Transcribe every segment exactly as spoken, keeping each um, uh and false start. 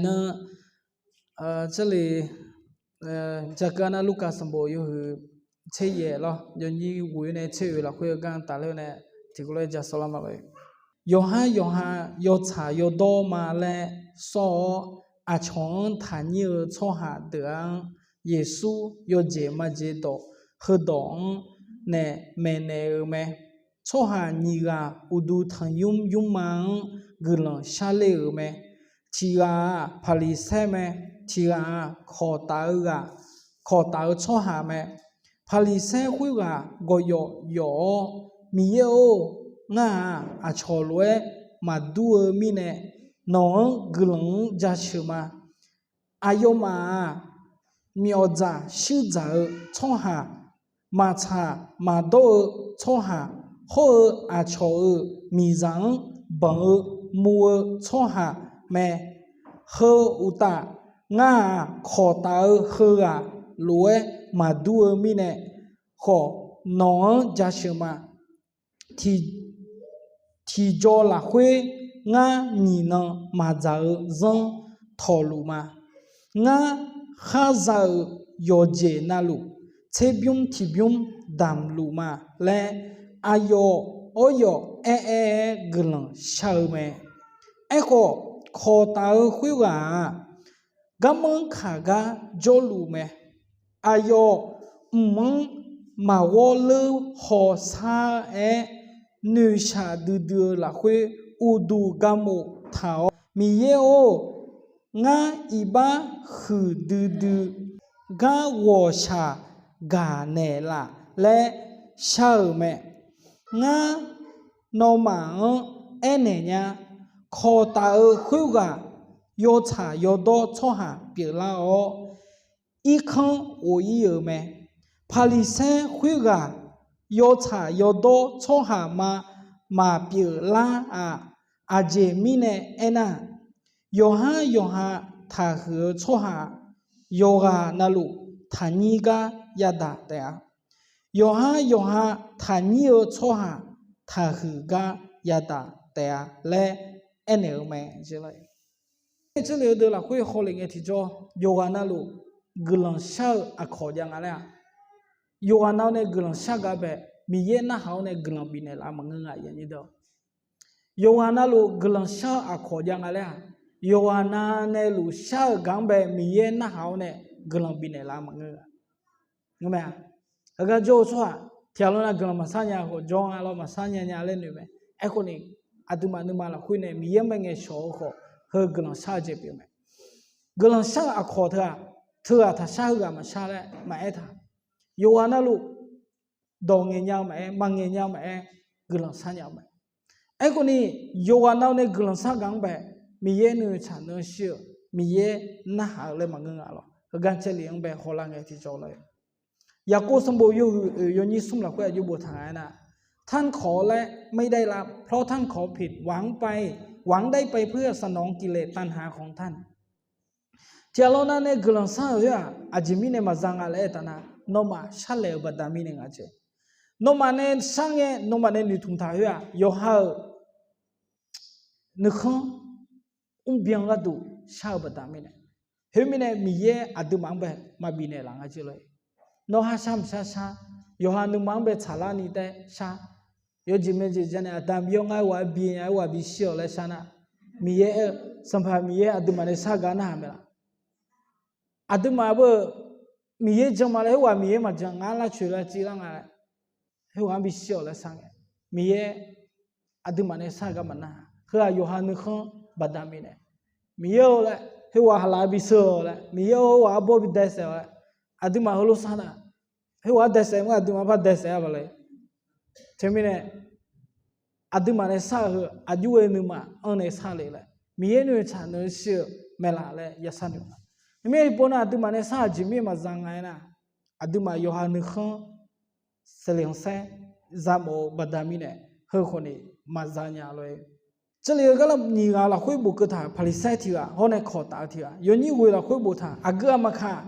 Nar, jarlif, jakeuv-a nar Lurkaf sanqbof yawhuiq tser yaef lawr, yawnyir ghoe-eu nae tser oeq lafkhoer-eu gar tafler-eu nae tiqkawv lof-aer ja sawr lar ma lor-e. Yawqhar yawqha yawtsaq yawdawr ma laer sawr-awr, aqcawq-anr taqnyir-eu tsawrhaq deuq-anr Yeqsur yawjeq majeq dawq heudawq-anr nae maeqnaeq-eu mae. Tsawrhaq nyiq ghaq uqduq tanqnymr nymrma-anr guiqlanq sharler-euq mae. Tiq ghaq-aq Paqliqsaer mae, tiq ghaq-aq kawq taf-eu ghaq, kawq taf-eu tsawrhaq mae. Paqliqsaer khoerghaq gawqyawf yawf-awr, Miqyaer-or, ngar-aq, aqcawq lof-aer maqdur-eu mirnae, nawq-anr guiqlanq-anr jaceuq ma. Aqyawfmaf-aq, miqawqdzaq shuirdzaq-eu tsawrhaq, maqtsaq maqdawr-eu tsawrhaq, hawr-eu aqcawq-euq miqzaq-anr banq-eu muv-eu tsawrhaq mae. Heu uqtaf, ngar-aq, kawq taf-eu heughaq lof-aer maqdur-eu mirnae, khawf nawq-anr jaceuq ma. Tiqjaw lafkhoer ngar nyiq nan maqdzaq-eu zanr tawqluf ma. Ngar kharza-euq yawqjeq navluf tserbymr tiqbymr damqluf ma laer, aqyawf awryawf aer-aer-aer guiqlanq shar-eu mae. Aerkhawf, kawq taf-eu khoerghaq-aq, garmanr kaq gar jawrluf mae. Aqyawf mq-anr maqghawr leur hawsar-aer, noeqshaq duidui-eu lafkhoer uqduq garmof taq-awr, Miqyaer-or, ngar iqbax huiqdui dui gar ghawqshaq gaq naeqlaf laer shar-euq mae. Ngar nawmaf-anr aernaeq nya, kawq taf-eu khoerghaq yawtsaq yawdawr tsawrhaq pyeuflar-awr, irkanr ghof-ir-euq mae. Paqliqsaer khoerghaq yawtsaq yawdawr tsawrhaq ma maqpyeuf lar-aq, aqjeq mirnae aernar, yawqhar yawqha taqhuiq-eu tsawrhaq yawqghaq navluf taqnyir gar yadaq taef-a. Yawqhar yawqha taqnyir-eu tsawrhaq taqhuiq gar yadaq taef-a laer aernaeq-eu mae. Jarlif-eu deuq lafkhoer hawlef ngae tiqjawr, yawqghaq navluf guiqlanq shar-eu aqkawq jav nga laer-aq, yawqghaq nav-awr nae guiqlanq shar gaq bae, Miqyaer narhaq-awr nae guiqlanq bifnaeq laf maqngeur nga. Yawqghaq navluf guiqlanq shar-eu aqkawq jav nga laer-aq, yawqghaq nav nae luf shar-euq gaq-anr bae Miqyaer narhaq-awr nae guiqlanq bifnaeq laf maqngeur-a. Ngeurmae-a. Heugar jawr-eu tsawrhaq tiqghaq lawr nav guiqlanq maqshar nya khawf jawr nga lawr maqshar nya nya laer noeq mae. Aerkhawf ni, aqduimaf nuima lafkhoer nae Miqyaer-anr bae ngaeqshawq-eu khawf heu guiqlanq shar-eu jeq pyeuf mae. Guiqlanq shar-eu aqkawq teughaq, teughaq taqshar heughaq maqshar laer maqaer taq. Yawqghaq navluf dawq ngaeq nya-eu maqaer, maqngaeq nya-eu maqaer, guiqlanq shar nya-eu mae. Aerkhawf ni, yawqghaq nav-awr nae guiqlanq shar gaq-anr bae, Miqyaer nuitsaq nuishir-eu, Miqyaer narhaq-eu laer maqngeur nga lawr. Heugar Jarlif-anr bae hawlar ngae tiqjawr lawr. Yaqkov sanqbof yawhuiq oeq yawnyir smr lafkhoer aqjox boftaq nga aernar, ท่านขอ laer ไม่ได้รับ เพราะท่านขอผิด หวังไป หวังได้ไปเพื่อสนองกิเลสตัณหาของท่าน Tiqghaq lawr nav nae guiqlanq shar-euq khoer-aq, aqjeq mirnae maqza nga laer aertaq nar, nawmaf sharlaeq-eu baqda mirnae nga jeq. Nawmaf nae shar ngae nawmaf nae noeqtmq taq khoer-aq, yawqha-euq nuikhanr mrbyan gharduq shar-eu baqda mirnae. Khoermirnae Miqyaer aqduimaf-anr bae maqbifnaeq laf nga jeq lor-e. Nawr har shar maqshar shar, yawqha nuima-anr bae tsaqlar ni taef shar. Yawjeq maeqjeq ja nae aqda bi-awr ngar aer ghaq-aer bi nya aer ghaq bishir-awq laer shar nar, Miqyaer aer-eu, Sanqpaq Miqyaer aqduimaf nae shar gar narhaq mae laf. Aqduimaf beu Miqyaer jan ma laer khoerghaq Miqyaer maqjan ngar lavcoeq lavciv lar nga laer, khoerghaq-anr bishir-awq laer shar ngae, Miqyaer aqduimaf nae shar gar maqnar-a. Heu-aq yawqha nuikhanr baqda mirnae, Miqyaer-or laer, khoerghaq haqlaf-aer bishir-awq laer, Miqyaer-or khoerghaq arbawr bidaesaef-awq laer, aqduimaf heulof shar nar, khoerghaq-anr daesaef-eu aqduimaf par daesaef-a bale. Teumirnae aqduimaf nae shar-eu heu aqjox-aer nuima-anr nae shar le laer, Miqyaer noeqtsaq noeqshir-eu mae laf laer yashar noeq-a. Teumirnae tiqpov nar aqduimaf nae shar-eu aqjeq mirnae maqza nga aernar, aqduimaf yawqha nuikhanr saeqleq khanqsaer zamawf-eu baqda mirnae, heu khawfni maqza nya lor-e. Jarlif-eu garlaf nyiq ghaq lafkhoer bof keuv taq, Paqliqsaer tiq ghaq hawr nae kawq taf-eu tiq ghaq, yawnyir ghoeq lafkhoer boftaq, aqgeu aqmaqkaq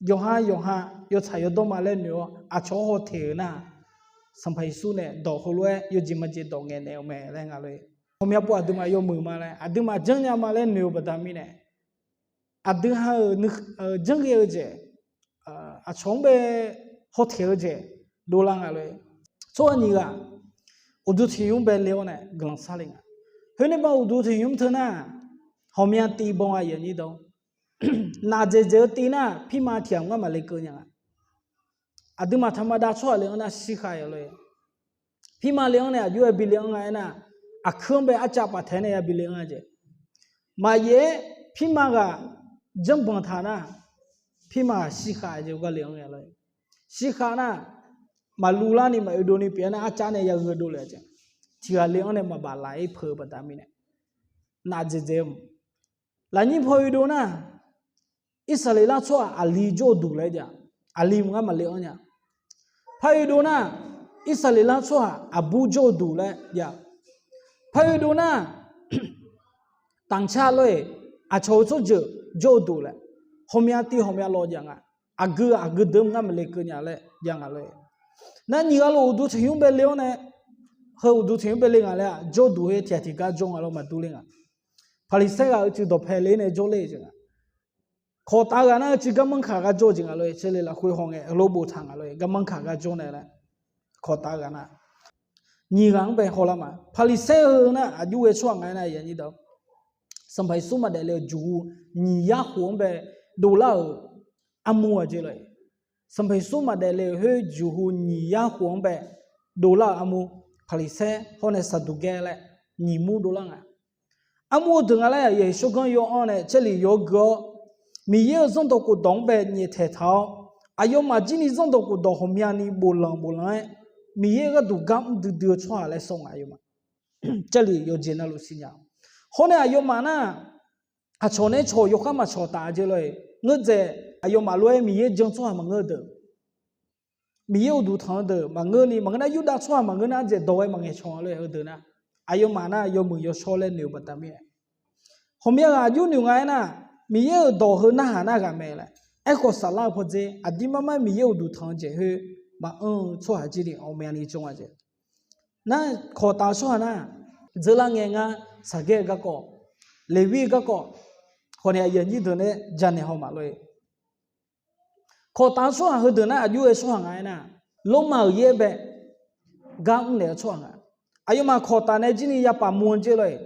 yawqha yawqha yawtsaq yawdawr ma laer noeq-awr aqcawq-anr haw teq-euq nar, Sanqpaq Yeqsur nae dawq heulof-aer yawjeq majeq dawq ngaeqnaeq-eu mae laer nga lor-e. Hawmya pov aqduimaf yawmuiq ma laer, aqduimaf janrnya ma laer noeq-eu baqda mirnae, aqdui ha-euq janrghae-eu jeq, aqcawq-anr bae hawtaeq-eu jeq dovlar nga lof-aer, tsawrhaq nyiq ghaq uqduq tanqnymr bae le-awr nae guiqlanq sharle nga. Khoernae ba uqduq tanqnymr teu nar, ghawqmya tiv baw nga, nafdzaeq dzaeq-eu tiv nar, pirma tiq ghaq ngar maqle keuv nya nga. Aqduimaf taqmadav tsawrhaq le-anr nar shirkhav-a lof-aer, pirma le-anr nae aqjox-aer bi le-anr nga aernar, aqkuir-anr bae arcav paftaeq nae yabi le-anr-a jeq. Maqyaef-aer pirma ghaq janrbanq taq nar, pirma ghaq shirkhav-a jeq gar le-anr nga lof-aer, shirkhav nar, maqluv larni maq oedov ni pyeuf-aer nar, arcav nae yagheu dovle-a jeq. Tiq ghaq le-anr nae maqbaf laf-ir peuq-eu baqda mirnae, nafdzaeq dzaeq-eu ma. Lafnyir paw oedov nar, Irsaqleqlav tsawrhaq aqli jawr-eu duq laer jav, aqli maqngar maqle-anr nya. Par oedov nar, Irsaqleqlav tsawrhaq aqbur jawr-eu duq laer jav. Par oedov nar, tanqcar lor-eq, aqcawq-eu tsawrjeuq jawr-eu duq laer, ghawqmya tiv ghawqmya lawq jav nga. Aqgeu aqgeu deuq maqngar maqle keuv nya laer jav nga lor-eq. Nar nyiq ghaq lof uqduq tanqnymr bae le-awr nae, heu uqduq tanqnymr bae le nga laer-aq, jawr duq khoer tiq ghaq tiq gar jawr nga lor, maqdur ler nga. Paqliqsaer ghaq-euq cuiv dawqpae le nae jawrler jeq nga. Kawqtaf ghaq nar-eu cuiv garmanr kaq gar jawr jeq nga lor-eq, caerle lafkhoer haw ngae heulof boftaq nga lor-eq, garmanr kaq gar jawr nae laer. Kawqtaf ghaq nar, nyiq ghaq-anr bae hawlar ma. Paqliqsaer-eu nar aqjox ghae tsawrhaq nga aernar, Sanqpaq Yeqsur maqdaef le-euq jeqhu nyiq yar khof-anr bae dovlar-euq armur-aq jeq lor-eq. Sanqpaq Yeqsur maqdaef le-euq khoer jeqhu nyiq yar khof-anr bae dovlar-euq armur, Paqliqsaer hawr nae Saqduqgaer laer nyiq mur dovlar nga. Armur-eu deuq nga laer-aq, Yeqsur ganr yaw-anr nae caerlif yaw gui-awr, Miqyaer-euq zanrdawq khofdawq-anr bae nyaeftaeq taq-awr, aqyawfmaf jir ni zanrdawq khofdawq ghawqmyani boflanq boflanq-aer, Miqyaer gharduq gar mr duidui-eu tsawrhaq laer sawr nga aqyawfmaf. Caerlif yawqjeq navluf siqnya. Hawr nae aqyawfmaf nar, aqcawq nae cawq yawkhar maqcawq taf jeq lor-eq, ngeur dzaeq aqyawfmaf lof-aer Miqyaer jan tsawrhaq maqngeur-eu deuq, Miqyaer uqduq tanq-eu deuq maqngeur ni, maqngeur nar Yurdav tsawrhaq maqngeur nar, ardzaeq dawq-aer maqngaeq cawq nga lor-eq, heudeuq nar. Aqyawfmaf nar yawmuiq yawshawr laer noeq-eu baqda mirnae, ghawqmya ghaq aqjox noeq nga aernar, Miqyaer-euq dawq heu narhaq nar ghaq mae laer. Aerkhawf saflar-eu pawdzer aqdir mar mar Miqyaer uqduq tanq-eu jeq khoer maqanr-eu tsawrhaq jir ni ghawqmyani jawr nga jeq. Nar kawqtaf-eu tsawrhaq nar, dzeurlar ngae ngar Saqgaer-eu garkawv, Leqvir-eu garkawv, khawf nae aqyuif aqnyir deuq nae janaeq haw maf lor-eq. Kawqtaf-eu tsawrhaq heudeuq nar aqjox ghae tsawrhaq nga aernar, Lormav-euq yaer bae gar mrnaeq-eu tsawrhaq nga. Aqyawfmaf kawqtaf nae jir ni ya paf mu-eu jeq lor-eq.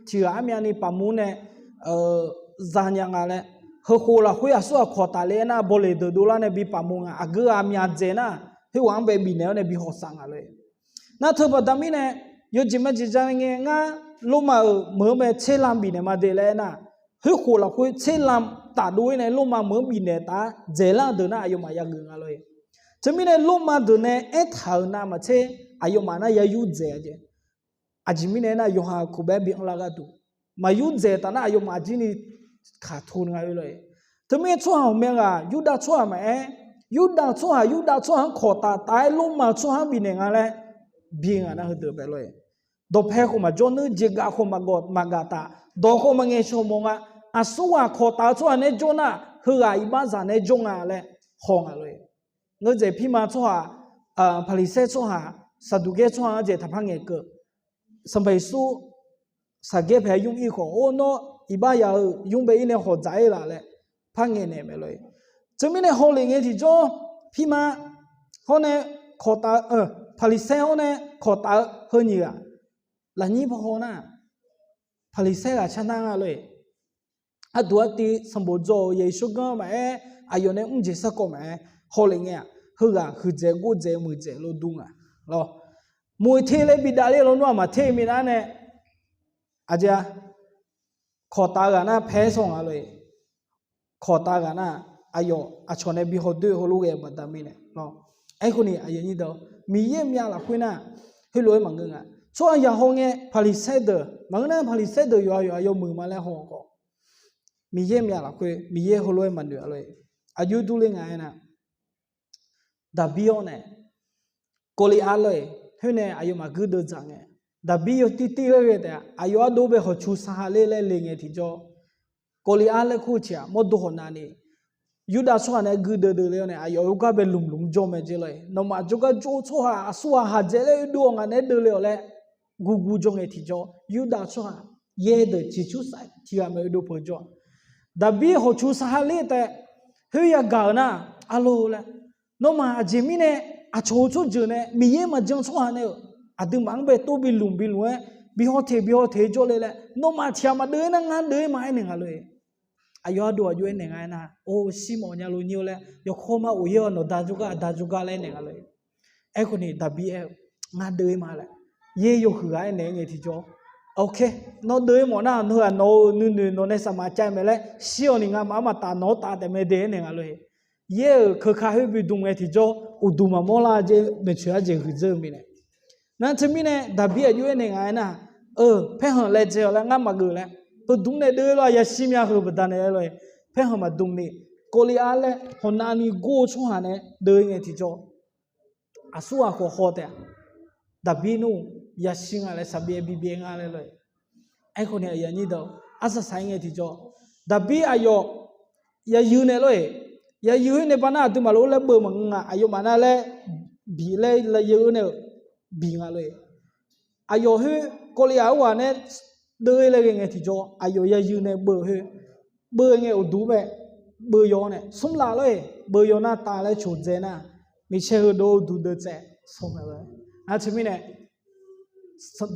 Tiq ghaq armyavni paf mu nae zanya nga laer, heukhof lafkhoer aqsur ghaq kawqtaf le aernar, bawleq deuq dovlar nae bi paf mu nga. Aqgeu ghaq myaq dzaeq nar, khoerghaq-anr bae bifnaeq-awr nae bi hawsav nga lor-eq. Nar teu baqda mirnae, yawjeq majeq ja ngae ngar, Lormav-euq meuq-anr mae tserlam bifnaeq ma de laer aernar, khoerkhof lafkhoer tserlam tafdov-ir nae Lormav meuq-anr bifnaeq taf-aer dzaeqlar-eu deuq nar aqyawfmaf yageuf nga lor-eq. Teumirnae Lormav deuq nae aertaq-euq navmaqtser aqyawfmaf nar ya yur dzaeq-a jeq. Aqjeq mirnae aernar, yawqha-euq kuqbaer bi anrlar gharduq, maqyur dzaeq taf nar aqyawfmaf jir ni kaqtu nga-eu lor-eq. Teumirnae tsawrhaq ghawqmya ghaq Yurdav tsawrhaq maqaer, Yurdav tsawrhaq Yurdav tsawrhaq-anr kawqtaf taf-aer Lormav tsawrhaq-anr bifnaeq nga laer bi nga nar heudeuq bae lor-eq. Dawqpae khawf maqjawr nuir, jeqgaf khawf maqgaf taf, dawq khawf maqngaeq cawq mawf nga. Aqsur ghaq kawqtaf-eu tsawrhaq nae jawr nar, heughaq iqbaxzaq nae jawr nga laer haw nga lor-eq. Ngeur dzaeq pirma tsawrhaq, Paqliqsaer tsawrhaq, Saqduqgaer tsawrhaq-anr dzaeq taqpar ngaeqkeuv. Sanqpaq Yeqsur Saqgaer paeq-aer nymr ir khawf, or nawr iqbax yaq-eu nymr bae ir nae hawq dzaq-ir laf laer par ngaeqnaeq mae lor-eq. Teumirnae hawlef ngae tiqjawr, pirma hawr nae kawqtaf-eu, Paqliqsaer hawr nae kawqtaf-eu heu nyiq ghaq, lafnyir paw haw nar, Paqliqsaer ghaq car nar nga lor-eq. Arduq artiv sanqbof dzaw-euq Yeqsur ganr maqaer, aqyawf nae mr jeq sarkawv maqaer, hawlef ngae-aq, heughaq huiqdzaeq gordzaeq muiqdzaeq lof dur nga lawr. Muiq te laer bi davler lawnmr-aq maqter minav nae, aqjeq-a, kawqtaf ghaq nar paer sawr nga lor-eq. Kawqtaf ghaq nar, aqyawf aqcawq nae bi hawdoer heulof ghae-eu baqda mirnae lawr. Aerkhawf ni aqyuif aqnyir deuq, Miqyaer myav lafkhoer nar, heulof-aer maqngeur nga. Tsawrhaq yaq haw ngae Paqliqsaer deuq maqngeur nar, Paqliqsaer deuq yawqha yawqha yawmuiq ma laer haw khawf, Miqyaer myav lafkhoer Miqyaer heulof-aer maqnoeq-a lor-eq. Aqjox durler nga aernar, Daqbir-awr nae Kawliar lor-eq, khoer nae aqyawfmaf guirdeuv dzaq ngae, Daqbir yawtir tir ghaer ghae taef-a, aqyawf ardov bae hawqcu sarha ler laer le ngae tiqjawr, Kawliar laer kur-eu tiq ghaq mawrdo hawq navni, Yurdav tsawrhaq nae guirdeuv deuv le-awr nae aqyawf-euq gar bae lmq lmq jawr mae jeq lor-eq. Nawmaf jawrgar jov-eu tsawrhaq aqsur ghaq haq dzaeq laer oedov-awq, ngaq naeq-aer deuvle-awq laer gurgur jawr ngae tiqjawr, Yurdav tsawrhaq yaer deuq ciqcur sar tiq ghaq mae oedov peuq jawr-a. Daqbir hawqcu saqha ler taef khoer yagaq-euq nar, aqloq laer, nawmaf aqjeq mirnae aqcawq-eu tsawrjeuq nae Miqyaer maqjan tsawrhaq nae-euq aqduimaf-anr bae tov bilmq bilmq-aer, bi haw teq bi haw teq jawrle laer, nawmaf tiq ghaq maqdeuv-aer nar ngar deuv-aer ma aernaeq nga lor-e. Aqyawf ardov aqjox aernaeq nga aernar, or, shir mawf nya lo nyir-eu laer, yawkawr mar of-ir-awr nawqda jawrgar aqda jawrgar laer aernaeq nga lor-e. Aerkhawf ni Daqbir aer-eu, ngar deuv-aer ma laer, yaer yawhuiq ghaq aernaeq ngae tiqjawr, ok, nawr deuv-aer mawf nar, nawq-eu nuinoeq nawq nae saqmaq cav maeq laer shir-awq ni, ngamaf armaf taf nawq-anr taf taef mae de aernaeq nga lor-e. Yaer-euq keuka khoer bi dm ngae tiqjawr, uqduq maqmawr lar jeq maeqtsoeq-aer jeq huiqdzeur-eu mirnae. Nar teumirnae Daqbir aqjox aernaeq nga aernar, eu, paerkhanq laejae-awq laer ngar maqgeuf laer, heudmq nae deuv-aer lor-a, yashir myav heu baqdanae aer lor-e. Paerkhanq maqdm ni, Kawliar laer hawqnavni gor-eu tsawrhaq nae deuv-aer ngae tiqjawr, aqsur ghaq khawf haw taef-a. Daqbir nmr yashir nga laer saqbyaev bibyaev nga laer lor-e. Aerkhawf ni aqyuif aqnyir deuq, arsaq saq-aer ngae tiqjawr, Daqbir aqyawf yayuif nae lor-e. Yayuif khoer nae baqnar aqduimaf lof-aer laer beuv maqngeur nga, aqyawfmaf nar laer bif laer laeya-eu nae-euq bif nga lor-e. Aqyawf khoer Kawliar-anr ghaq nae deuv-aer laer ghae ngae tiqjawr, aqyawf yayuif nae beuv khoer, beuv ngae uqduq bae beuv yaw-awr nae smrlaf lor-e, beuv yaw nar tav laer coqdzae nar, micaer heudov uqduq deuv tsaev sawq mae lor-e. Nar teumirnae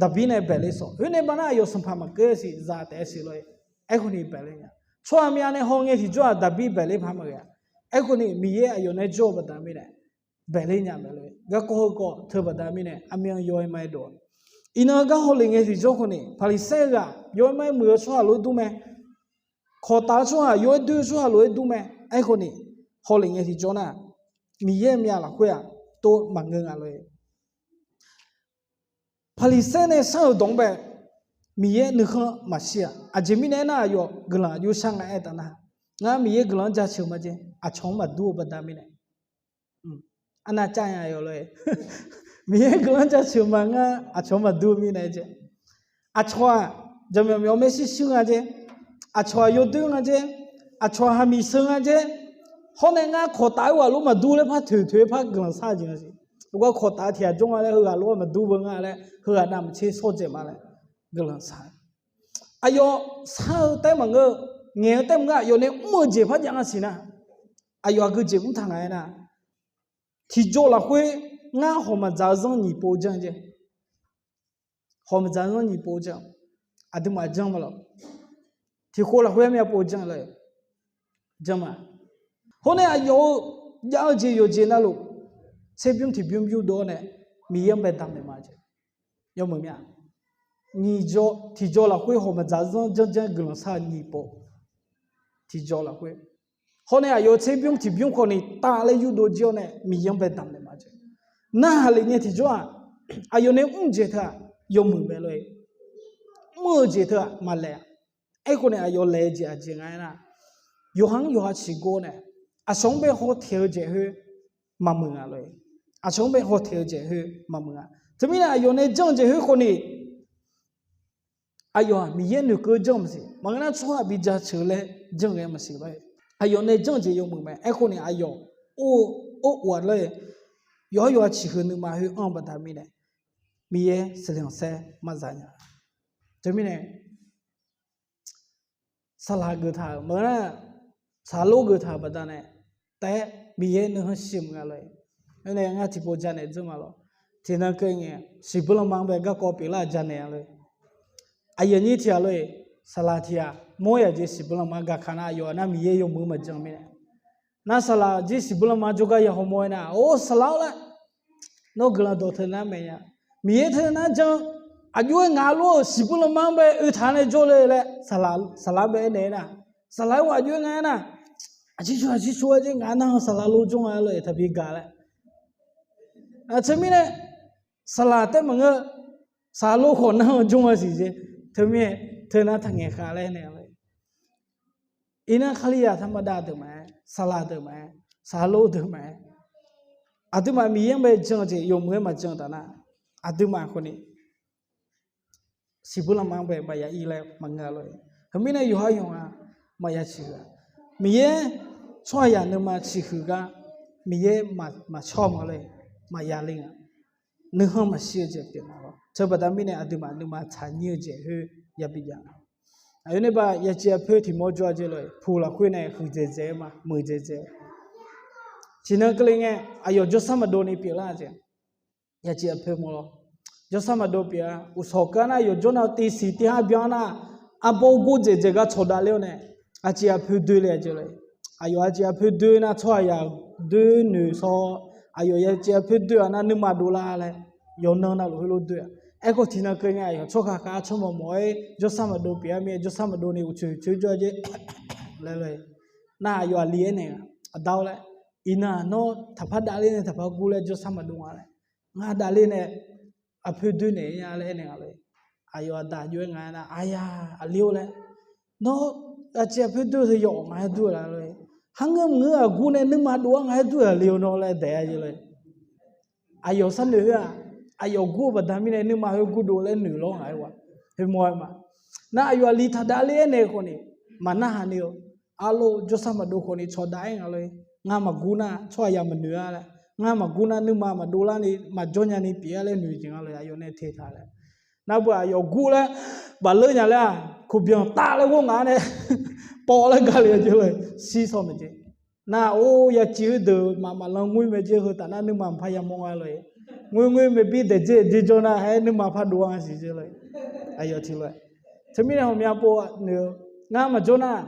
Daqbir nae baeqler sawq. Khoer nae baqnar aqyawf sanqpaq maqkeuv-aer siq, zaq taef-aer siq lor-e. Aerkhawf ni baeqler nya. Tsawrhaq myav nae haw ngae tiqjawr-aq Daqbir baeqler paq maqghae-a. Aerkhawf ni Miqyaer aqyawf nae jawr-eu baqda mirnae baeqler nya mae lor-e. Garkawv heukawv teu baqda mirnae armyanr yaw-aer ma-aer dov-a. Iqnan gar hawlef ngae tiqjawr khawf ni Paqliqsaer-eu ghaq yaw-aer ma-aer muiq-eu tsawrhaq lof-aer dur mae. Kawqtaf-eu tsawrhaq yaw-aer dur-eu tsawrhaq lof-aer dur mae. Aerkhawf ni hawlef ngae tiqjawr nar, Miqyaer myav lafkhoer-aq tov maqngeur nga lor-e. Paqliqsaer nae shar-euq dawq-anr bae Miqyaer nuikhanr maqshir-aq. Aqjeq mirnae aernar, aqyawf guiqlanq aqjox shar nga aer taf nar, ngar Miqyaer guiqlanq-anr jaceuq ma jeq, aqcawq-anr maqdur-eu baqda mirnae. Arnav cav nya yawf lor-e. Miqyaer guiqlanq-anr jaceuq ma ngar aqcawq-anr maqdur-eu mirnae jeq. Aqcawq-aq jaqmyawf myawf maershuir shuir nga jeq. Aqcawq-aq yawdoer nga jeq. Aqcawq-aq hamiq sheu nga jeq. Hawr nae ngar kawqtaf-eu ghaq lof maqdur laer par toeq toeq-aer par guiqlanq shar-eu jeq nga siq. Aqgar kawqtaf-eu tiq ghaq jawr nga laer heughaq lof-aer maqdur beu nga laer heughaq navmaqtser shawr dzaeq ma laer guiqlanq shar. Aqyawf shar-eu taef maqngeur, ngaeq-eu taef maqngeur, aqyawf nae mr-eu jeq par jav nga siq nar, aqyawf aqgeu jeq mr taq nga aer nar, tiqjawr lafkhoer ngar hawq maqdzaq-eu zanr nyiq pov janr jeq. Hawq maqdzaq-eu zanr nyiq pov janr, aqduimaf janr ma lawq. Tiq khov lafkhoer myav pov janr lor-e. Janr ma. Hawr nae aqyawf-eu jav-eu jeq yawqjeq navluf tserbymr tiqbymr bymr dov-awr nae Miqyaer-anr bae damq naeq ma jeq. Yawmuiq myav, nyiq jawr tiqjawr lafkhoer hawq maqdzaq-eu zanr janr janr guiqlanq shar-eu nyiq pov. Tiqjawr lafkhoer, hawr nae aqyawf tserbymr tiqbymr khawf ni tav laer yurdov jir-awr nae Miqyaer-anr bae damq naeq ma jeq. Narhaq lef ngae tiqjawr-aq, aqyawf nae mr jeq teu-aq yawmuiq mae lor-e. Mr-eu jeq teu-aq maqlaeq-a. Aerkhawf nae aqyawf laeq-eu jeq aqjeq nga aer nar, yawqha-anr yawqha ciqgor nae aqcawq-anr bae haw teq-eu jeq khoer maqmuiq nga lor-e. Aqcawq-anr bae haw teq-eu jeq khoer maqmuiq nga. Teumirnae aqyawf nae janr-eu jeq khoer khawf ni, aqyawf-aq Miqyaer noeqkeuv janr maqsiq. Maqngeur nar tsawrhaq bi jaceuq laer janr ghae maqsiq lor-e. Aqyawf nae janr-eu jeq yawmuiq mae. Aerkhawf ni aqyawf or of-aq lor-e, yawqha yawqha ciqhuiq nuima khoer anr-eu baqda mirnae Miqyaer saqliqkhanqsaer maqza nya. Teumirnae saqlaq geuf taq-euq maqngeur nar, saqlor geuf taq-euq baqdanae taef-aer Miqyaer nuikhanr shir mq nga lor-e. Aernae ngar tiqpov janaeq dzeur ma lawr. Tiqnan keuv ngae siqbuir lanma-anr bae garkawv pyeuflar janaeq-a lor-e. Aqyuif aqnyir tiq ghaq lor-e, saqlaq tiq ghaq mawr yaq jeq siqbuir lanma gaqkaq nar aqyawf nar Miqyaer yawmuiq maqjan mirnae. Nar saqlaq jir siqbuir lanma jawrgar ya hawmawr-aer nar, or saqlaq-awr laer, nawr guiqlanq dawq teu nar maeq nya. Miqyaer teu nar jan, aqjox-aer ngaq lof-euq siqbuir lanma-anr bae oe taq nae jawrle laer saqlaq bae aernaeq-aer nar, saqlaq-aer ghaq aqjox-aer nga aer nar, aqjir cu aqjir cu-aer jeq ngaq nar-eu saqlaq lor jawr nga-aer lor-e taqbi gaq laer. Teumirnae saqlaq taef maqngeur, saqlaq lor khawf nar-eu jawr nga siq jeq. Teumirnae teu nar taqngaeq khav laer naeq-a lor-e. Iqnan Kalizaq taqmadav deuq maqaer, saqlaq deuq maqaer, saqlaq lor deuq maqaer, aqduimaf Miqyaer-anr bae jan-eu jeq yawmuiq-aer maqjan taf nar, aqduimaf khawf ni siqbuir lanma-anr bae maqya ir laer maqngeur-a lor-e. Heumirnae yawqha yawqha maqya ciqhuiq-a. Miqyaer tsawrhaqzaq nuima ciqhuiq gar Miqyaer maqshawr ma lor-e, maqya le nga. Nuikhanr maqshir-eu jeq pyeuf nga lor. Teubaqda mirnae aqduimaf nuima tsaqnyir-eu jeq khoer yabi jav nga. Aqyawf nae ba yaciv aqpoer tiq mawr jawr-a jeq lor-eq, puq lafkhoer nae huiqdzaeq dzaeq-aer ma, muiqdzaeq dzaeq. Tiqnan keuvle ngae, aqyawf jawrsar maqdov ni pyeuflar-a jeq. Yaciv aqpoer mawr lawr. Jawrsar maqdov pyeuf-a. Uqshawq keuv-a nar, yawqjawr nav tiv siq tiv har byan nar, arbawr gordzaeq dzaeq gar tsawqdav ler-awr nae, aqciv aqpoer doe le-a jeq lor-eq. Aqyawf aqciv aqpoer doe nar, tsawrhaqzaq doe noeq saw, aqyawf yaciv aqpoer doe-a nar nuima dovlar laer, yawqnan navluf heulof doe-a. Aerkhawf tiqnan keuvle ngae, aqyawf tsawrhaq khav tsawrmawq mawf-aer jawrsar maqdov pyeuf-a mir-aer, jawrsar maqdov ni uqtsoeq tsoeq jawr-a jeq laer lor-eq. Nar aqyawf aqli aernaeq-a, aqda-awr laer, iqnan nawr taqpar davler nae taqpar gur laer jawrsar maqdov nga laer. Ngar davler nae aqpoer doe naeq-a laer aernaeq nga lor-eq. Aqyawf aqda jov-aer nga aernar, aqya, aqli-or laer, nawr aqciv aqpoer doe-eu teu yawf nga-aer dur-eu la lor-eq. Harngeur maqngeur aqgur nae nuima dov-aer nga-aer dur-eu aqli-or nawr laer daeq-a jeq lor-eq. Aqyawf sharnoeq khoer-aq, aqyawf gur-eu baqda mirnae nuima khoer gurdov laer noeq lawr nga-aer wa. Heumawr-aer ma. Nar aqyawf aqli taqdavler aernaeq khawf ni, maqnarhaq ni-eu, arlor jawrsar maqdov khawf ni tsawqdav-aer nga lor-eq. Ngar maqgur nar tsawrhaqzaq maqnoeq-a laer, ngar maqgur nar nuima maqdov larni maqjawr nyani pyeuf-a laer noeq jeq nga lor-eq, aqyawf nae teq taq laer. Nar beu aqyawf gur laer bafleur nya laer-aq, kuqbyanq taf laer ghor ngaq-a nae pawv laer gale-a jeq lor-eq, shir saw maeq jeq. Nar-or, yaciv heudeuq maqmaf lan ngoer mae jeq heu taf nar nuima maqpar yamawr nga lor-eq. Ngoer ngoer maeqbir daeqdzer daeqdzer jawr nar-aer nuima pardov-a nga siq jeq lor-eq. Aqyawf tiq lof-aer, teumirnae ghawqmya pov noeq-eu, ngar maqjawr nar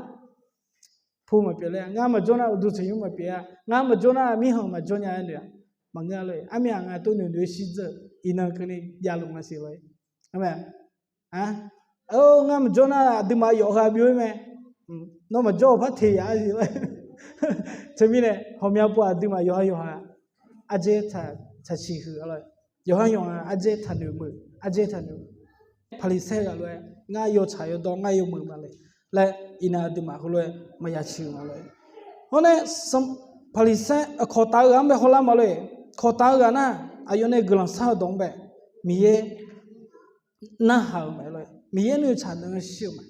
pu maqpyeuf laer, ngar maqjawr nar uqduq tanqnymr maqpyeuf-a, ngar maqjawr nar mirkhanq maqjawr nya-aer noeq-a. Maqngeur-a lor-eq. Armyav nga tov noeq noeq-aer shir dzeur-eu iqnan keuvni javluf nga siq lor-eq. Ngar maqjawr nar aqduimaf yawf heu-a byov-ir mae. Nawr maqjawr-eu par teq yaf-a siq lor-eq. Teumirnae ghawqmya pov aqduimaf yawqha yawqha ardzaer taq, taq siqhuiq-a lor-eq. Yawqha yawqha ardzaer taqnoeq meuq, ardzaer taqnoeq meuq. Paqliqsaer ghaq lof-aer ngar yawtsaq yawdawr ngar yawmuiq ma le laer iqnan aqduimaf heulof-aer maqya ciq-eu ma lor-eq. Hawr nae Paqliqsaer kawqtaf-eu ghaq-anr bae hawlar ma lor-eq. Kawqtaf-eu ghaq nar, aqyawf nae guiqlanq shar-eu dawq-anr bae Miqyaer narhaq-euq mae lor-eq. Miqyaer nuitsaq nan-eu shir-eu mae.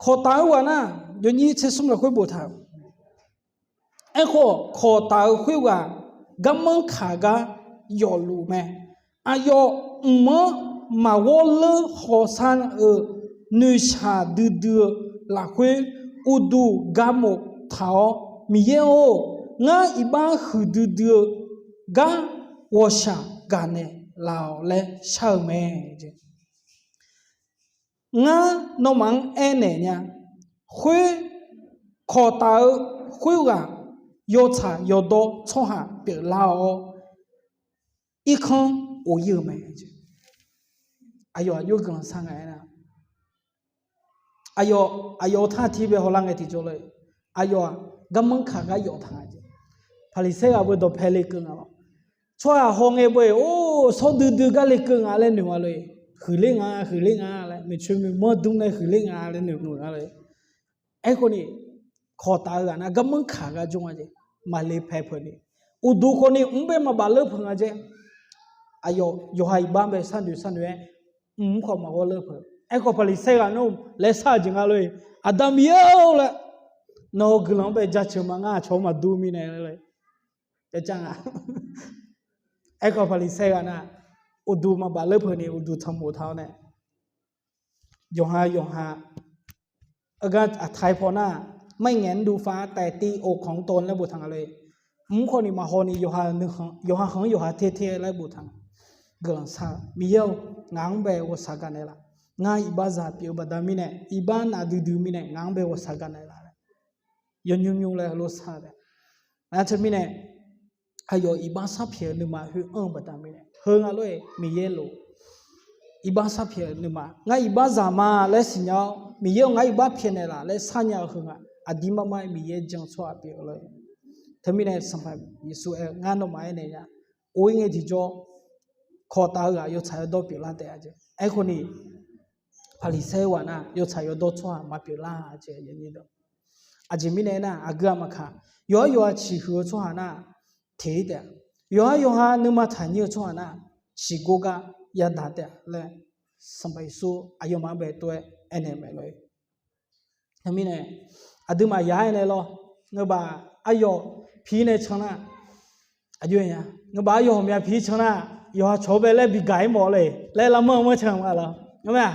Kawqtaf-eu ghaq nar, yawnyir tser smr lafkhoer boftaq-euq. Aerkhawf, kawqtaf-eu khoerghaq garmanr kaq gar yawfluf mae. Aqyawf mq-anr maqghawr leur hawsar-eu noeqshaq duidui-eu lafkhoer uqduq garmof taq-awr, Miqyaer-or, ngar iqbax huiqdui dui-eu gar ghawqshaq gaqnaeq laf-awq laer shar-eu mae. Ngar nawmaf-anr aernaeq nya. Khoer kawqtaf-eu khoerghaq yawtsaq yawdawr tsawrhaq pyeuflar-awr, irkanr of-ir-eu mae. Aqyawf aqjox guiqlanq shar nga aernar, aqyawf, aqyawf-eu tar tir bae hawlar ngae tiqjawr lor-eq. Aqyawf-aq garmanr kaq gar yawf taq nga jeq. Paqliqsaer ghaq beu dawqpae lekeuv nga lawr. Tsawrhaq hawngae beu-eq, or, sawr duidui gar lekeuv nga laer noeq nga lor-eq. Huiqler nga, huiqler nga laer, maeqtsoeq maeqmanr dmr nae huiqler nga laer noeq nga lor-eq. Aerkhawf ni, kawqtaf-eu ghaq nar garmanr kaq gar jawr nga jeq. Maqle pae peuq ni, uqduq khawf ni mq-anr bae maqbaf leur peuq nga jeq. Aqyawf yawqha iqbax bae sharnoeq sharnoeq-aer, mq-anr khawf maqghawr leur peuq. Aerkhawf Paqliqsaer ghaq nar laer shar-eu jeq nga lor-eq. Aqda Miqyaer-or laer, nawq-euq guiqlanq-anr bae jaceuq ma, ngar aqcawq-anr maqdur mirnae laer. Aerkhawf, aerkhawf Paqliqsaer ghaq nar, uqduq maqbaf leur peuq ni uqduq tanqmof taq-awr nae, yawqha yawqha, aqgar aqtaq-aer paw nar, ไม่แหงนดูฟ้า แต่ตีอกของตน laer boftaq nga lor-eq. Mq-anr khawf ni maqhaw ni yawqha khanq-anr yawqha ter ter laer boftaq nga. Guiqlanq shar-eu Miqyaer-or, ngaq-anr bae ghawqshaq gaqnaeq laf. Ngar iqbaxzaq pyeuf-eu baqda mirnae, iqbax naf duidui mirnae ngaq-anr bae ghawqshaq gaqnaeq laf laer, yawnymr nymr laer heulof shar-eu taef. Nar teumirnae, aqyawf iqbax sharpyaeq-eu nuima khoer anr-eu baqda mirnae, heu nga lor-eq, Miqyaer lof. Iqbax sharpyaeq-eu nuima, ngar iqbaxzaq ma laer siqnya-awr, Miqyaer-or, ngar iqbax pyaeqnaeq laf laer sharnya-eu heu nga. Aqdir mar mar-aer Miqyaer jan-eu tsawrhaq pyeuf-eu lor-eq. Teumirnae Sanqpaq Yeqsur aer-eu, ngar nawmaf aernaeq nya. Or-ir ngae tiqjawr, kawqtaf-eu ghaq yawtsaq yawdawr pyeuflar taef-a jeq. Aerkhawf ni, Paqliqsaer ghaq nar yawtsaq yawdawr tsawrhaq maqpyeuf lar jeq. Aqjeq mirnae aernar, aqgeu-aq maqkaq, yawqhar yawqha ciqhuiq-eu tsawrhaq nar teq-ir taef-a. Yawqhar yawqha nuima taqnyir-eu tsawrhaq nar, ciqgor gar yadaq taef-a laer, Sanqpaq Yeqsur aqyawfmaf-anr bae tov-aer aernaeq mae lor-eq. Teumirnae, aqduimaf yaq-aer nae lawr, ngeubaf aqyawf pi-ir nae can nar, aqjox-a, ngeubaf aqyawf ghawqmya pi-ir can nar, yawqha cawq-eu bae laer bigaq-ir mawf le laer lavmanr-eu manr can ma lawr, ngar mae-aq.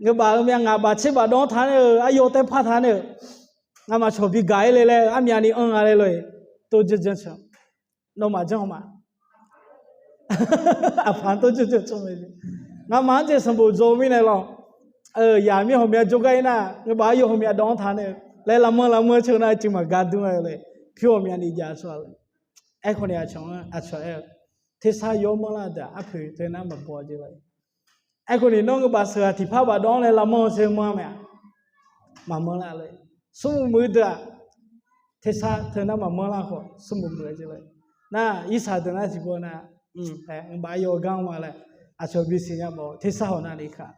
Ngeurbaf-eu myav ngaq baf tser baf dawv-anr taq nae-euq, aqyawf tae par taq nae-euq, ngamaf cawq bi gaq-ir le laer armyavni anr nga laer lor-eq. Tov janr janr ceuq, nawmaf janr haw ma. Aqpaq-anr tov janr janr ceuq, ngamaf-anr jeq sanqbof dzaw-eu mirnae lawr. Yaq mir hawmya jawrgar-ir nar, ngeurbaf aqyawf hawmya dawv-anr taq nae-eu laer lavmanr lavmanr ceuq nar, cuiv maqgar dur-a le. Pyur hawmyani jav tsawrhaq-eu. Aerkhawf ni aqcawq-anr aqcawq aer-eu, tersar yaw manrlar deuq-aq arpoeq teu nar maqbaw jeq lor. Aerkhawf ni nawr ngeurbaf sheuqghaq tiqpar baf dawv-anr nae lavmanr-eu ser manr mae-aq, maqmanr lar lor. Smrmuiq muiq deuq-aq, tersar teu nar maqmanr lar khawf smrmuiq muiq-eu jeq lor. Nar irsaq deuq nar tiqpov nar, ngeurbaf aqyawf gar-anr ma laer aqcawq bisiq nya bawf tersar hawq navni kaq.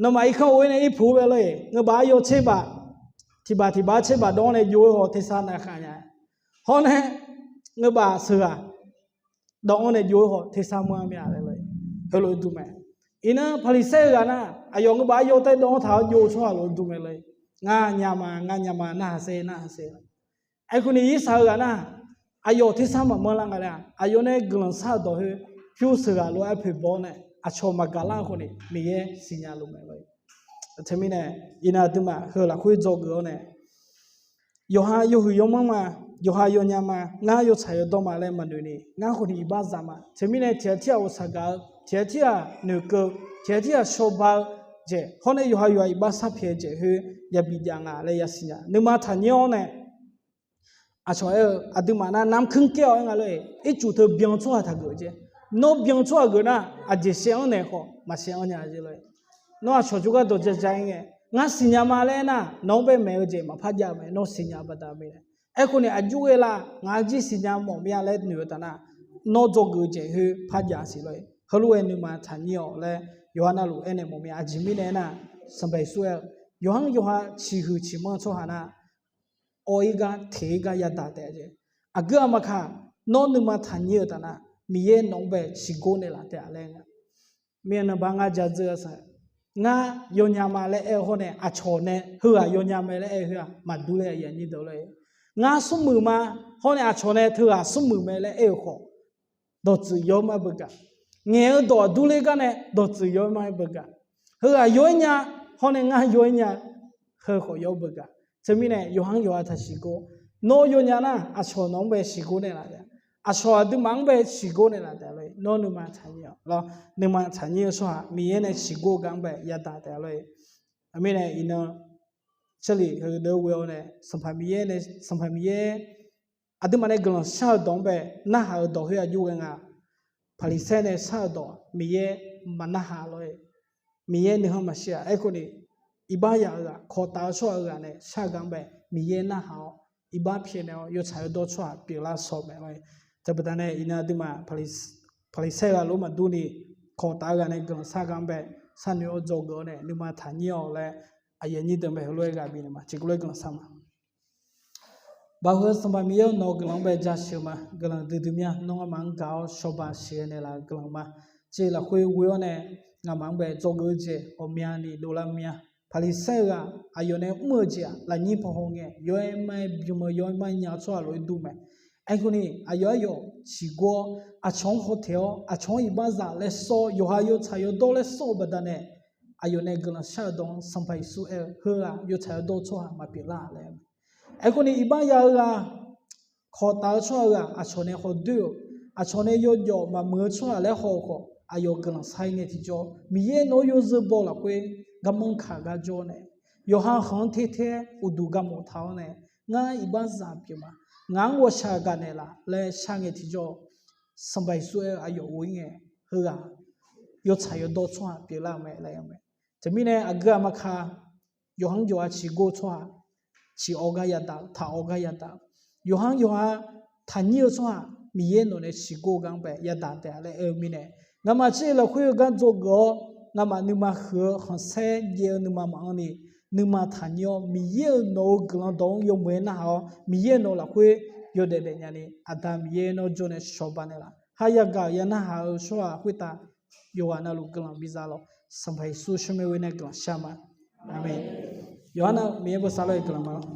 Nawmaf irkanr of-aer nae irpuq-ur bae lor-eq, ngeurbaf aqyawf tser baf, tiqbaf tiqbaf tser baf dawv-anr nae jov-aer haw tersar navkhav nya. Hawr nae ngeurbaf sheuqghaq dawv-anr nae jov-aer haw tersar manr-a mya laer lor-eq. Heulof-aer dur mae. Iqnan Paqliqsaer-eu ghaq nar, aqyawf ngeurbaf aqyawf tae dawv-anr taq-awr jov-eu tsawrhaq lof-aer dur mae lor-eq. Ngar nya ma, ngar nya ma, narhaq ser, narhaq ser. Aerkhawf ni irsaq-eu ghaq nar, aqyawf tersar maqmanr lar nga laer-aq, aqyawf nae guiqlanq shar-eu dawq khoer, pyur sheuqghaq lof-aer poeq baw-awr nae aqcawq maqgaq lar khawf ni Miqyaer siqnya luf mae lor-eq. Teumirnae iqnan aqduimaf heu lafkhoer dzawgeuf-awr nae, yawqha yawhuiq yawmanr ma, yawqha yawnya ma, ngar yawtsaq yawdawr ma laer maqnoeq ni, ngar khawf ni iqbax zaq ma. Teumirnae tiqghaq tirghaq ghawqshaq gaq-eu, tiqghaq tirghaq noeqkeuv, tiqghaq tirghaq shawba-eu jeq, hawr nae yawqha yawqha iqbax sharpyaeq-eu jeq khoer yabi jav nga laer yasiq nya. Nuima taqnyir-awr nae, aqcawq aer-eu aqduimaf nar namr kuir kaer-awq aer nga lor-eq. Ircuf teu byan tsawrhaq taqgeuf jeq. Nawr byan tsawrhaq geuf nar, aqjeq shaev-anr naeq khawf maqshaev-anr nya jeq lor-eq. Nawr aqcawq jawrgar dawq jaja-ir ngae, ngar siqnya ma laer aernar, nawq-anr bae maeq-eu jeq maqpar jav mae, nawr siqnya baqda mae. Aerkhawf ni aqjox ghae la, ngaq-anr jir siqnya mawf mya laer noeq-eu taf nar, nawr dzawgeuf-eu jeq khoer par jav siq lor-eq. Heulof-aer nuima taqnyir-awq laer yawqha navluf aernaeq mawf mya. Aqjeq mirnae aernar, Sanqpaq Yeqsur aer-eu, yawqha-anr yawqha ciqhuiq ciqmanr tsawrhaq nar, awr-ir gar teq-ir gar yadaq taef-a jeq. Aqgeu aqmaqkaq, nawr nuima taqnyir-eu taf nar, Miqyaer nawq-anr bae ciqgor naeqlaf taef-a laer nga. Mirnan ba ngar ja dzeur-a saq, ngar yawnya ma laer aer-eu hawr nae aqcawq nae heughaq yawnya mae laer aer-eu khoer-aq maqdur ler-a, aqyuif aqnyir deuq lor-eq. Ngar smrmuiq ma, hawr nae aqcawq nae teughaq smrmuiq mae laer aer-eu khawf, dawqtsuif yaw-aer mar beugar. Ngaeq-eu dawq aqdur ler gar nae dawqtsuif yaw-aer mar-aer beugar. Heughaq yaw-aer nya, hawr nae ngar yaw-aer nya, heu khawf yaw-aer beugar. Teumirnae yawqha-anr yawqha taq siqgor. Nawr yawnya nar, aqcawq nawq-anr bae siqgor naeqlaf taef-a. Aqcawq aqduimaf-anr bae siqgor naeqlaf taef-a lor-eq. Nawr nuima taqnyir-awq lawr, nuima taqnyir-eu tsawrhaq Miqyaer nae siqgor-eu gar-anr bae yadaq taef-a lor-eq. Aqmir nae iqnan, jarlif heudeuq ghoe-awr nae, Sanqpaq Miqyaer nae, Sanqpaq Miqyaer aqduimaf nae guiqlanq shar-eu dawq-anr bae narhaq-eu dawq khoer aqjox ghae nga. Paqliqsaer nae shar-eu dawq Miqyaer maqnarhaq lor-eq. Miqyaer nuikhanr maqshir-aq. Aerkhawf ni, iqbax yaf-eu ghaq, kawqtaf-eu tsawrhaq-eu ghaq nae shar-eu gar-anr bae Miqyaer narhaq-awr, iqbax pyaeqnaeq-awr yawtsaq yawdawr tsawrhaq pyeuflar sawq mae lor-eq. Teubaqda nae iqnan aqduimaf Paqliqsaer ghaq lof maqdur ni, kawqtaf-eu ghaq nae guiqlanq shar gar-anr bae sharnoeq-awr dzawgeuf-awr nae nuima taqnyir-awq laer, aqyuif aqnyir deuq mae heulof-aer ghaq bifnaeq ma. Tiqkawv lof-aer guiqlanq shar ma. Baoq heu Sanqpaq Miqyaer-awr, nawq-eu guiqlanq-anr bae jasheuq ma. Guiqlanq duidui mya nawr ngamaf-anr gaq-awr shawba sheuqghae naeqlaf-eu guiqlanq ma. Tseq lafkhoer ghoe-awr nae, ngamaf-anr bae dzawgeuf-eu jeq ghawqmyani dovlar mya. Paqliqsaer-eu ghaq aqyawf nae mr-eu jeq-aq lafnyir paw haw ngae, yaw-aer mar-aer bym-eu, yaw-aer mar-aer nya-eu tsawrhaq lof-aer dur mae. Aerkhawf ni aqyawf aqyawf siqgor-awr, aqcawq-anr hawtaeq-awr, aqcawq-anr iqbaxzaq laer sawr-awr, yawqha yawtsaq yawdawr laer sawr-eu baqdanae, aqyawf nae guiqlanq shar-eu dawq-anr Sanqpaq Yeqsur aer-eu, heughaq yawtsaq yawdawr tsawrhaq maqpyeuf lar laer aer-eu mae. Aerkhawf ni iqbax ya-eu ghaq, kawqtaf-eu tsawrhaq-eu ghaq aqcawq nae hawdoer-euq, aqcawq nae yawjawf maqmuiq-eu tsawrhaq laer haw-eu khawf, aqyawf guiqlanq shar-ir ngae tiqjawr, Miqyaer nawq-anr yawzeu baw lafkhoer garmanr kaq gar jawr nae, yawqha khanq-anr terter uqduq garmawf taq-awr nae, ngar iqbaxzaq pyeuf ma, ngaq-anr ghawqshaq gaqnaeq laf laer shar ngae tiqjawr, Sanqpaq Yeqsur aer-eu aqyawf ghof-ir ngae, heughaq yawtsaq yawdawr tsawrhaq pyeuflar-eu mae laer aer-eu mae. Teumirnae aqgeu aqmaqka, yawqha-anr yawqha ciqgor-eu tsawrhaq, ciq-awr gar yadaq-eu, taq-awr gar yadaq-eu, yawqha-anr yawqha taqnyir-eu tsawrhaq, Miqyaer nawq nae ciqgor gar-anr bae yadaq taef-a laer aer-eu mirnae, ngamaf tser lafkhoer-eu gar dzawgeuf-awr, ngamaf nuima huiq-eu khanqsaer jaev-eu nuima maqanr ni, nuima taqnyir-awr, Miqyaer-euq nawq-euq guiqlanq dawq-anr yawmuiq-aer narhaq-awr, Miqyaer-euq nawq lafkhoer yawdaef daefnya ni, Aqda Miqyaer nawr jawr nae shawba naeqlaf, ha yagaq-euq ya narhaq-eu tsawrhaq khoertav yawqghaq navluf guiqlanq biza lawq. Sanqpaq Yeqsur tsawrmyanr ghoer nae guiqlanq shar ma. Aqmeq. Yawqha nav Miqyaer bosav lor-eq guiqlanq ma lawq.